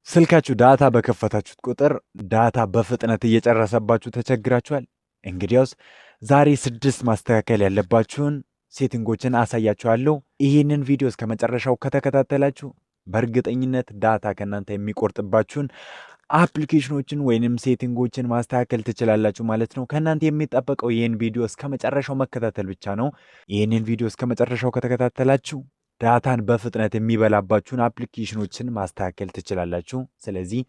ስልካችሁ data በከፈታችሁት ቁጥር data በፍጥነት እየጨረሰባችሁ ተቸግራችኋል? እንግዲያውስ ዛሬ ስድስት ማስተካከል ያለባችሁን setting ኦችን አሳያችኋለሁ። ይህንን ቪዲዮ እስከ መጨረሻው ከተከታተላችሁ በእርግጠኝነት data ከእናንተ የሚቆርጥባችሁን application ኦችን ወይንም setting ኦችን ማስተካከል ትችላላችሁ ማለት ነው። ከእናንተ የሚጠበቀው ይህን ቪዲዮ እስከ መጨረሻው መከታተል ብቻ ነው። ይህንን ቪዲዮ እስከ መጨረሻው ከተከታተላችሁ data ን በፍጥነት የሚበላባችሁን application ኦችን ማስተካከል ትችላላችሁ። ስለዚህ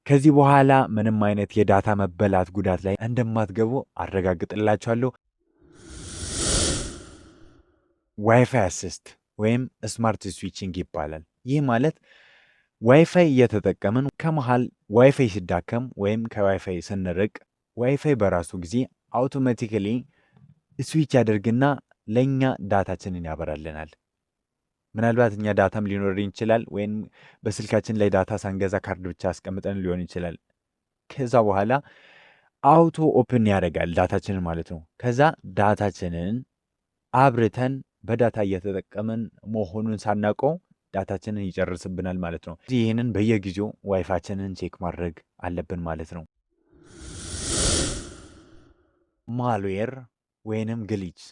ከዚህ በኋላ ምንም አይነት የ data መበላት ጉዳት ላይ እንደማትገቡ አረጋግጥላችኋለሁ። WiFi Assist ወይም smart switching ይባላል። ይህ ማለት ዋይፋይ እየተጠቀምን ከመሃል ዋይፋይ ሲዳከም ወይም ከዋይፋይ ስንርቅ ዋይፋይ በራሱ ጊዜ automatically switch ያደርግና ለእኛ data ችንን ያበራልናል። ምናልባት እኛ data ም ሊኖር ይችላል፣ ወይም በስልካችን ላይ data ሳንገዛ ካርድ ብቻ አስቀምጠን ሊሆን ይችላል። ከዛ በኋላ auto open ያደርጋል data ችንን ማለት ነው። ከዛ data ችንን አብርተን በ data እየተጠቀምን መሆኑን ሳናውቀው data ችንን ይጨርስብናል ማለት ነው። ይህንን በየጊዜው WiFi ችንን check ማድረግ አለብን ማለት ነው። Malware ወይንም glitch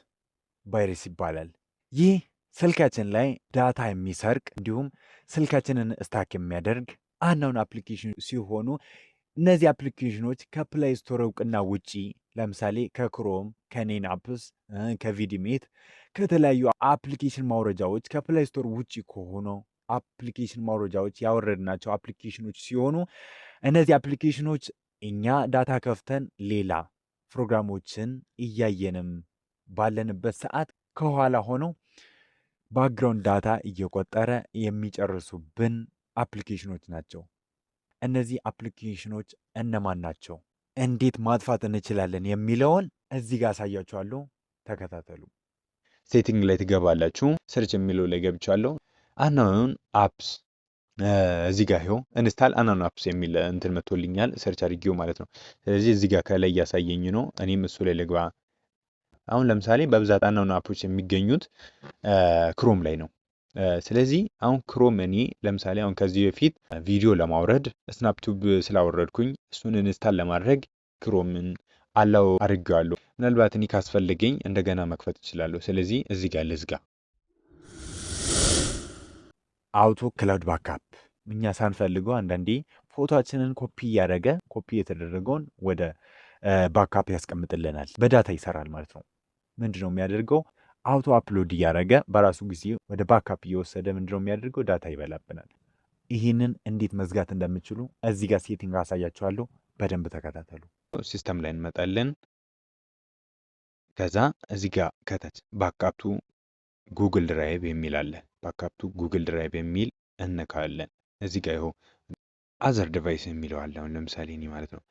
ቫይረስ ይባላል። ይህ ስልካችን ላይ data የሚሰርቅ እንዲሁም ስልካችንን stuck የሚያደርግ unknown application ሲሆኑ እነዚህ application ኦች ከ Play Store እውቅና ውጪ ለምሳሌ ከ Chrome፣ ከ 9Apps፣ ከ VidMate ከተለያዩ application ማውረጃዎች ከ Play Store ውጪ ከሆኑ application ማውረጃዎች ያወረድናቸው application ኦች ሲሆኑ እነዚህ application ኦች እኛ data ከፍተን ሌላ ፕሮግራሞችን እያየንም ባለንበት ሰዓት ከኋላ ሆነው background data እየቆጠረ የሚጨርሱብን application ኦች ናቸው። እነዚህ application ኦች እነማን ናቸው? እንዴት ማጥፋት እንችላለን? የሚለውን እዚህ ጋር አሳያችኋለሁ። ተከታተሉ። Setting ላይ ትገባላችሁ። Search የሚለው ላይ ገብቻለሁ። Unknown apps እዚህ ጋር ይኸው install unknown apps የሚል እንትን መጥቶልኛል። Search አድርጌው ማለት ነው። ስለዚህ እዚህ ጋር ከላይ እያሳየኝ ነው። እኔም እሱ ላይ ልግባ። አሁን ለምሳሌ በብዛት unknown app ኦች የሚገኙት Chrome ላይ ነው። ስለዚህ አሁን Chrome እኔ ለምሳሌ አሁን ከዚህ በፊት ቪዲዮ ለማውረድ SnapTube ስላወረድኩኝ እሱን install ለማድረግ Chrome ን allow አድርጌዋለሁ። ምናልባት እኔ ካስፈለገኝ እንደገና መክፈት እችላለሁ። ስለዚህ እዚህ ጋር ልዝጋ። Auto cloud backup እኛ ሳንፈልገው አንዳንዴ ፎቶችንን ኮፒ እያደረገ ኮፒ የተደረገውን ወደ backup ያስቀምጥልናል። በ data ይሰራል ማለት ነው። ምንድን ነው የሚያደርገው? Auto upload እያደረገ በራሱ ጊዜ ወደ backup እየወሰደ ምንድን ነው የሚያደርገው? Data ይበላብናል። ይህንን እንዴት መዝጋት እንደምችሉ እዚህ ጋር setting አሳያችኋለሁ። በደንብ ተከታተሉ። System ላይ እንመጣለን። ከዛ እዚህ ጋር ከታች backup to Google Drive የሚል አለ። Backup to Google Drive የሚል እነካለን። እዚህ ጋር ይኸው other device የሚለው አለ። አሁን ለምሳሌ እኔ ማለት ነው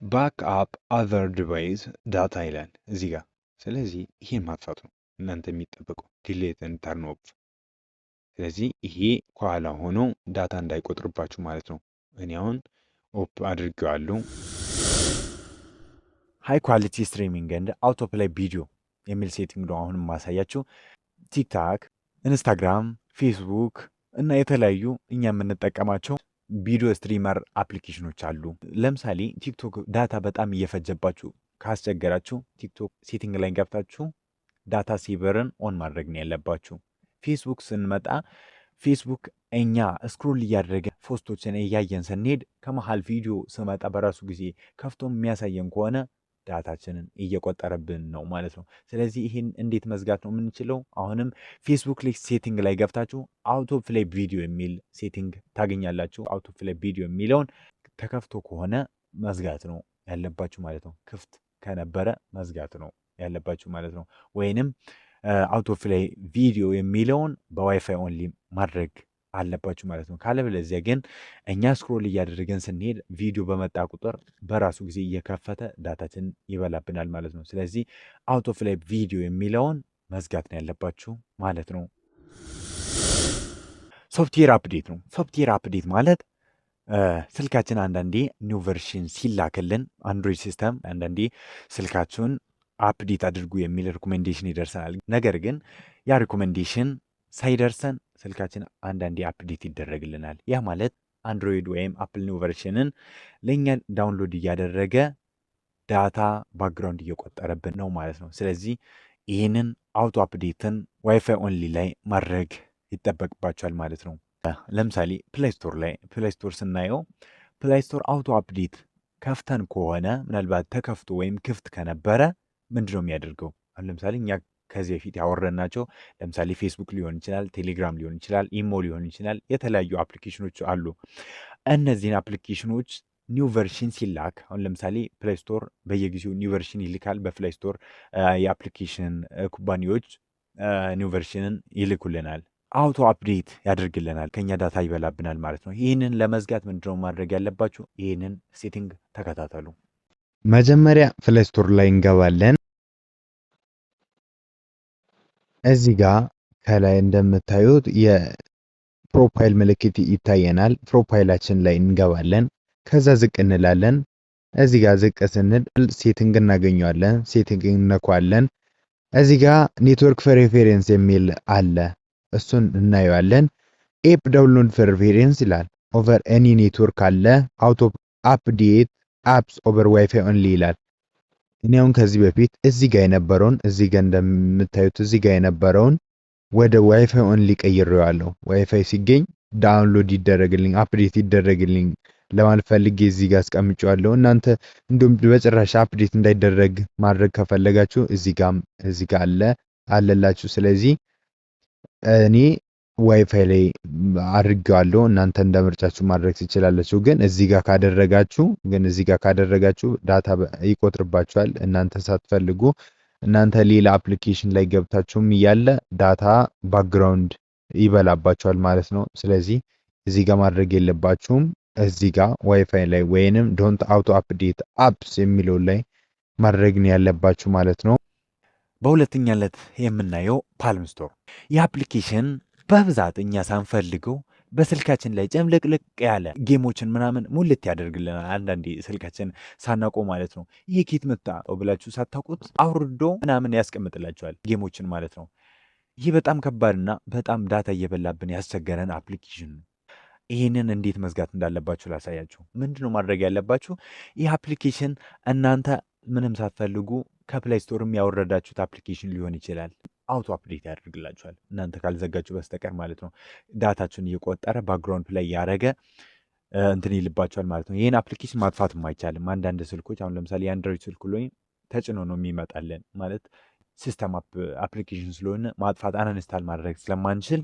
backup other device data ይላል እዚህ ጋር። ስለዚህ ይሄን ማጥፋቱ ነው እናንተ የሚጠበቀው delete and turn off። ስለዚህ ይሄ ከኋላ ሆኖ data እንዳይቆጥርባችሁ ማለት ነው። እኔ አሁን off አድርጌዋለሁ። High quality streaming and autoplay video የሚል setting ነው አሁን የማሳያችሁ። TikTok፣ Instagram፣ Facebook እና የተለያዩ እኛ የምንጠቀማቸው video streamer application ኦች አሉ። ለምሳሌ TikTok data በጣም እየፈጀባችሁ ካስቸገራችሁ TikTok setting ላይ ገብታችሁ data saver ን on ማድረግ ነው ያለባችሁ። ፌስቡክ ስንመጣ ፌስቡክ እኛ scroll እያደረገ post ኦችን እያየን ስንሄድ ከመሀል ቪዲዮ ስመጣ በራሱ ጊዜ ከፍቶ የሚያሳየን ከሆነ data ችንን እየቆጠረብን ነው ማለት ነው። ስለዚህ ይህን እንዴት መዝጋት ነው የምንችለው? አሁንም ፌስቡክ ላይ setting ላይ ገብታችሁ auto play video የሚል setting ታገኛላችሁ። Auto play video የሚለውን ተከፍቶ ከሆነ መዝጋት ነው ያለባችሁ ማለት ነው። ክፍት ከነበረ መዝጋት ነው ያለባችሁ ማለት ነው። ወይንም auto play video የሚለውን በ WiFi only ማድረግ አለባችሁ ማለት ነው። ካለበለዚያ ግን እኛ scroll እያደረገን ስንሄድ ቪዲዮ በመጣ ቁጥር በራሱ ጊዜ እየከፈተ data ችን ይበላብናል ማለት ነው። ስለዚህ auto play video የሚለውን መዝጋት ነው ያለባችሁ ማለት ነው። Software update ነው። Software update ማለት ስልካችን አንዳንዴ new version ሲላክልን Android system አንዳንዴ ስልካችሁን update አድርጉ የሚል recommendation ይደርሰናል። ነገር ግን ያ recommendation ሳይደርሰን ስልካችን አንዳንዴ update ይደረግልናል። ያ ማለት Android ወይም Apple new version ን ለእኛ download እያደረገ data background እየቆጠረብን ነው ማለት ነው። ስለዚህ ይህንን auto update ን WiFi only ላይ ማድረግ ይጠበቅባቸዋል ማለት ነው። ለምሳሌ Play Store ላይ፣ Play Store ስናየው Play Store auto update ከፍተን ከሆነ፣ ምናልባት ተከፍቶ ወይም ክፍት ከነበረ ምንድን ነው የሚያደርገው? አሁን ለምሳሌ እኛ ከዚህ በፊት ያወረድናቸው ለምሳሌ ፌስቡክ ሊሆን ይችላል፣ ቴሌግራም ሊሆን ይችላል፣ ኢሞ ሊሆን ይችላል፣ የተለያዩ application ኖች አሉ። እነዚህን application ኖች new version ሲላክ፣ አሁን ለምሳሌ Play Store በየጊዜው new version ይልካል። በ Play Store የ application ኩባንያዎች new version ን ይልኩልናል። Auto update ያደርግልናል፣ ከኛ data ይበላብናል ማለት ነው። ይህንን ለመዝጋት ምንድነው ማድረግ ያለባችሁ? ይህንን setting ተከታተሉ። መጀመሪያ Play Store ላይ እንገባለን። እዚህ ጋር ከላይ እንደምታዩት የ profile ምልክት ይታየናል። Profile ኣችን ላይ እንገባለን። ከዛ ዝቅ እንላለን። እዚህ ጋር ዝቅ ስንል setting እናገኘዋለን። Setting እንነኳለን። እዚህ ጋር network preference የሚል አለ። እሱን እናየዋለን። App download preference ይላል። Over any network አለ። Auto update apps over WiFi only ይላል። እኔ አሁን ከዚህ በፊት እዚህ ጋር የነበረውን፣ እዚህ ጋር እንደምታዩት እዚህ ጋር የነበረውን ወደ WiFi only ቀይሬዋለሁ። ዋይፋይ ሲገኝ download ይደረግልኝ፣ update ይደረግልኝ ለማለት ፈልጌ እዚህ ጋር አስቀምጬዋለሁ። እናንተ እንዲሁም በጭራሽ update እንዳይደረግ ማድረግ ከፈለጋችሁ እዚህ ጋር አለላችሁ። ስለዚህ እኔ ዋይፋይ ላይ አድርጌዋለሁ። እናንተ እንደ ምርጫችሁ ማድረግ ትችላላችሁ። ግን እዚህ ጋር ካደረጋችሁ data ይቆጥርባችኋል። እናንተ ሳትፈልጉ እናንተ ሌላ application ላይ ገብታችሁም እያለ data background ይበላባችኋል ማለት ነው። ስለዚህ እዚህ ጋር ማድረግ የለባችሁም። እዚህ ጋር ዋይፋይ ላይ ወይንም don't auto update apps የሚለው ላይ ማድረግ ነው ያለባችሁ ማለት ነው። በሁለተኛነት የምናየው Palm Store። ይህ application በብዛት እኛ ሳንፈልገው በስልካችን ላይ ጨምለቅለቅ ያለ game ኦችን ምናምን ሙልት ያደርግልናል። አንዳንዴ ስልካችን ሳናውቀው ማለት ነው። ይህ ኬት መጣ ብላችሁ ሳታውቁት አውርዶ ምናምን ያስቀምጥላችኋል game ኦችን ማለት ነው። ይህ በጣም ከባድና በጣም data እየበላብን ያስቸገረን application ነው። ይህንን እንዴት መዝጋት እንዳለባችሁ ላሳያችሁ። ምንድነው ማድረግ ያለባችሁ? ይህ application እናንተ ምንም ሳትፈልጉ ከ Play Store ም ያወረዳችሁት application ሊሆን ይችላል። Auto update ያደርግላችኋል እናንተ ካልዘጋችሁ በስተቀር ማለት ነው። Data ችሁን እየቆጠረ background play እያደረገ እንትን ይልባችኋል ማለት ነው። ይህን application ማጥፋትም አይቻልም። አንዳንድ ስልኮች አሁን ለምሳሌ የ Android ስልክ ላይ ተጭኖ ነው የሚመጣልን፣ ማለት system application ስለሆነ ማጥፋት፣ uninstall ማድረግ ስለማንችል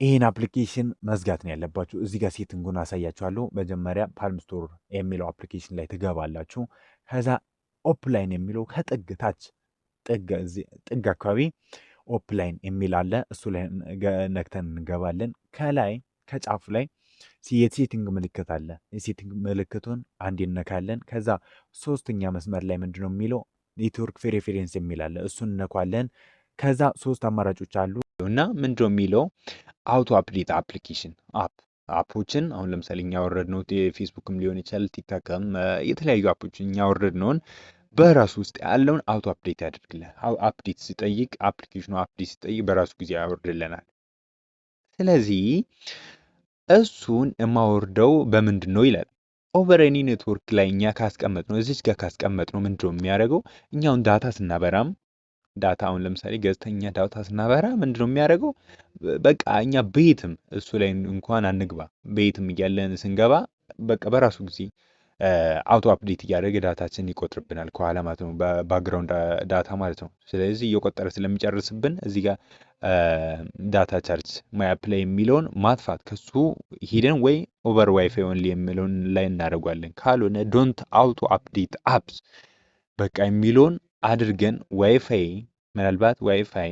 ይህን application መዝጋት ነው ያለባችሁ። እዚህ ጋር setting ኡን አሳያችኋለሁ። መጀመሪያ Palm Store የሚለው application ላይ ትገባላችሁ። ከዛ offline የሚለው ከጥግ ታች ጥግ አካባቢ offline የሚል አለ። እሱ ላይ ነክተን እንገባለን። ከላይ ከጫፉ ላይ የ setting ምልክት አለ። የ setting ምልክቱን አንድ እነካለን። ከዛ ሶስተኛ መስመር ላይ ምንድነው የሚለው? Network preference የሚል አለ። እሱን እነኳለን። ከዛ ሶስት አማራጮች አሉ እና ምንድነው የሚለው? Auto update application app ኦችን፣ አሁን ለምሳሌ እኛ ያወረድነው የፌስቡክም ሊሆን ይችላል፣ TikTok ም፣ የተለያዩ app ኦችን እኛ ያወረድነውን በራሱ ውስጥ ያለውን auto update ያደርግልናል። Update ሲጠይቅ፣ application ኑ update ሲጠይቅ በራሱ ጊዜ ያወርድልናል። ስለዚህ እሱን የማወርደው በምንድን ነው ይላል። Over any network ላይ እኛ ካስቀመጥነው፣ እዚች ጋር ካስቀመጥነው ምንድን ነው የሚያደርገው? እኛውን data ስናበራም፣ data አሁን ለምሳሌ ገዝተኛ data ስናበራ ምንድን ነው የሚያደርገው? በቃ እኛ ቤትም እሱ ላይ እንኳን አንግባ፣ ቤትም እያለን ስንገባ በቃ በራሱ ጊዜ auto update እያደረገ data ችን ይቆጥርብናል ከኋላ ማለት ነው፣ background data ማለት ነው። ስለዚህ እየቆጠረ ስለሚጨርስብን እዚህ ጋር data charge my app ላይ የሚለውን ማጥፋት፣ ከሱ ሂደን ወይ over WiFi only የሚለውን ላይ እናደርጓለን። ካልሆነ don't auto update apps በቃ የሚለውን አድርገን ዋይፋይ፣ ምናልባት ዋይፋይ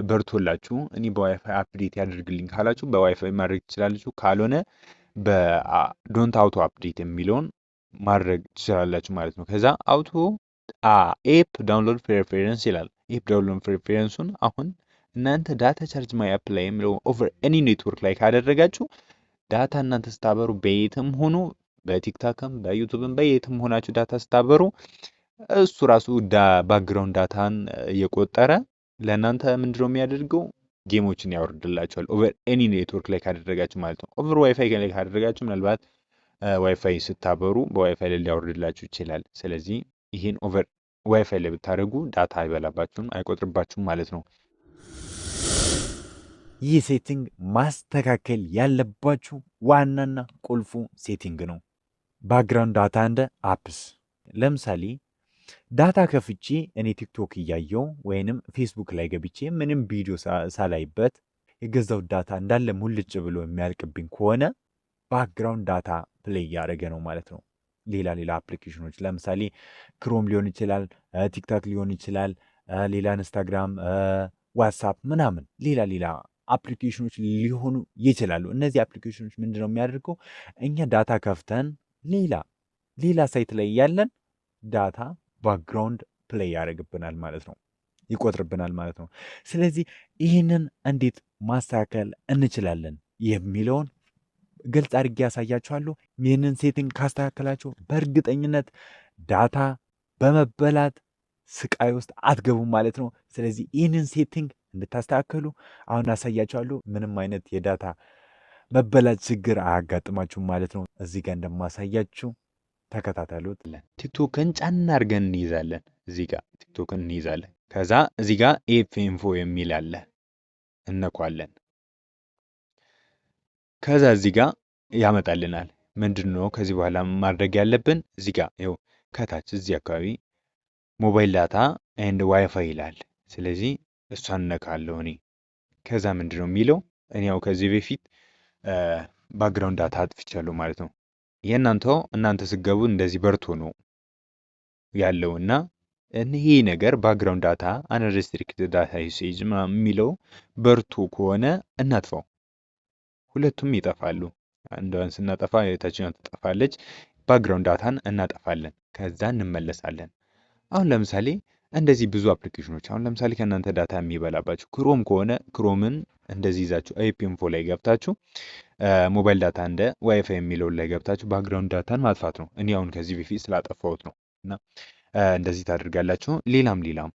በርቶላችሁ እኔ በ WiFi update ያደርግልኝ ካላችሁ በዋይፋይ ማድረግ ትችላላችሁ። ካልሆነ በ don't auto update የሚለውን ማድረግ ትችላላችሁ ማለት ነው። ከዛ auto app download preference ይላል። App download preference ኡን አሁን እናንተ data charge my app ላይ የሚለው over any network ላይ ካደረጋችሁ data እናንተ ስታበሩ በየትም ሆኖ በቲክታክም በዩቱብም በየትም ሆናችሁ data ስታበሩ እሱ ራሱ background data ን እየቆጠረ ለእናንተ ምንድነው የሚያደርገው? Game ኦችን ያወርድላችኋል። Over any network ላይ ካደረጋችሁ ማለት ነው። Over WiFi ላይ ካደረጋችሁ ምናልባት ዋይፋይ ስታበሩ በዋይፋይ ላይ ሊያወርድላችሁ ይችላል። ስለዚህ ይህን over WiFi ላይ ብታደርጉ data አይበላባችሁም፣ አይቆጥርባችሁም ማለት ነው። ይህ setting ማስተካከል ያለባችሁ ዋናና ቁልፉ setting ነው። Background data and apps። ለምሳሌ data ከፍቼ እኔ ቲክቶክ እያየው ወይንም ፌስቡክ ላይ ገብቼ ምንም ቪዲዮ ሳላይበት የገዛው data እንዳለ ሙልጭ ብሎ የሚያልቅብኝ ከሆነ background data play እያደረገ ነው ማለት ነው። ሌላ ሌላ application ኖች ለምሳሌ ክሮም ሊሆን ይችላል፣ ቲክቶክ ሊሆን ይችላል፣ ሌላ ኢንስታግራም፣ ዋትሳፕ ምናምን ሌላ ሌላ application ኖች ሊሆኑ ይችላሉ። እነዚህ application ኖች ምንድን ነው የሚያደርገው? እኛ data ከፍተን ሌላ ሌላ site ላይ እያለን data background play ያደርግብናል ማለት ነው፣ ይቆጥርብናል ማለት ነው። ስለዚህ ይህንን እንዴት ማስተካከል እንችላለን የሚለውን ግልጽ አድርጌ ያሳያችኋለሁ። ይህንን setting ካስተካከላችሁ በእርግጠኝነት data በመበላት ስቃይ ውስጥ አትገቡም ማለት ነው። ስለዚህ ይህንን setting እንድታስተካከሉ አሁን አሳያችኋለሁ። ምንም አይነት የ data መበላት ችግር አያጋጥማችሁም ማለት ነው። እዚህ ጋር እንደማሳያችሁ ተከታተሉት። ቲክቶክን ጫን አድርገን እንይዛለን። እዚህ ጋር ቲክቶክን እንይዛለን። ከዛ እዚህ ጋር app info የሚል አለ፣ እንነካለን። ከዛ እዚህ ጋር ያመጣልናል። ምንድን ነው ከዚህ በኋላ ማድረግ ያለብን? እዚህ ጋር ይኸው ከታች እዚህ አካባቢ mobile data and WiFi ይላል። ስለዚህ እሷን እነካለሁ እኔ። ከዛ ምንድን ነው የሚለው፣ እኔ ያው ከዚህ በፊት background data አጥፍቻለሁ ማለት ነው። የእናንተው እናንተ ስትገቡ እንደዚህ በርቶ ነው ያለው እና ይሄ ነገር background data unrestricted data usage የሚለው በርቶ ከሆነ እናጥፋው። ሁለቱም ይጠፋሉ። አንዷን ስናጠፋ የታችኛዋ ትጠፋለች። Background data ን እናጠፋለን። ከዛ እንመለሳለን። አሁን ለምሳሌ እንደዚህ ብዙ application ኖች፣ አሁን ለምሳሌ ከእናንተ data የሚበላባችሁ ክሮም ከሆነ ክሮምን እንደዚህ ይዛችሁ app info ላይ ገብታችሁ mobile data and WiFi የሚለውን ላይ ገብታችሁ background data ን ማጥፋት ነው። እኔ አሁን ከዚህ በፊት ስላጠፋሁት ነው እና እንደዚህ ታደርጋላችሁ። ሌላም ሌላም